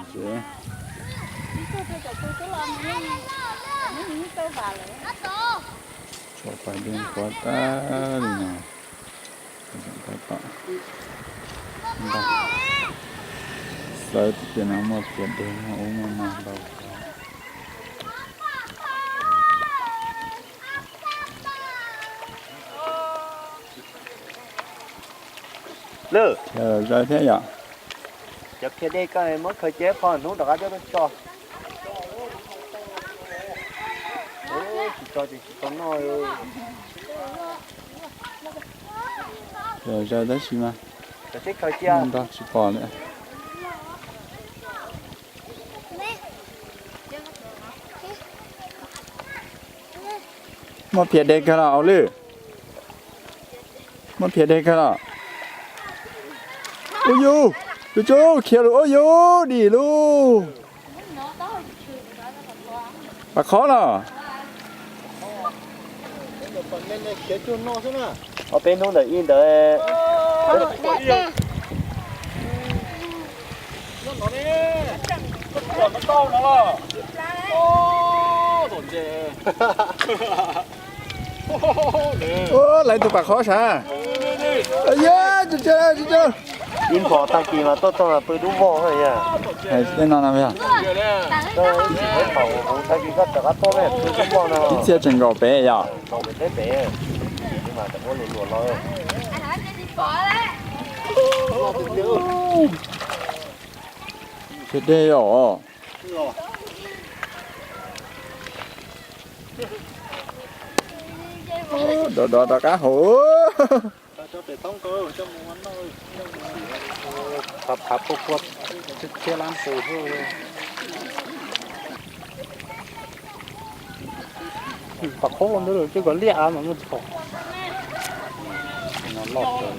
Ces tshuav pas dej nquag tag li no. Tab tom npog, xawb tias no muaj phiav deg ub muaj no ntau. Lwm, zaws thiab yom. Cov phiav dej koj muab khaws cia qho hnub rov qab coj tuaj tso. Tsis tso ces tsis tau noj. Zaws tab sis mas nrog tsis pom li. Muaj phiav deg kawg los Au Lwm? Muaj phiav deg kawg los? Ub yus, tus tub khiav lus ub yus dim lus. Pas khob los? Ob peb hnub ntawm ib ntawd. Lawv tus pas khob sav. Ib npho tag kis mas tuaj txog pw dub vog yog. Hais tej no no yog. Tag kis koj rov qab tuaj pw dub vog no. Ib txhia tseem nkaum pem yom. Nkaum pem teb pem. Mas ua luam luam los. Ces dej os. Dov dov rov qab hauv. Phav phav puag puag, thiab lab pus. Pas khob ntawd lawm twb kom liaj av mas muaj txog. No loj kawg.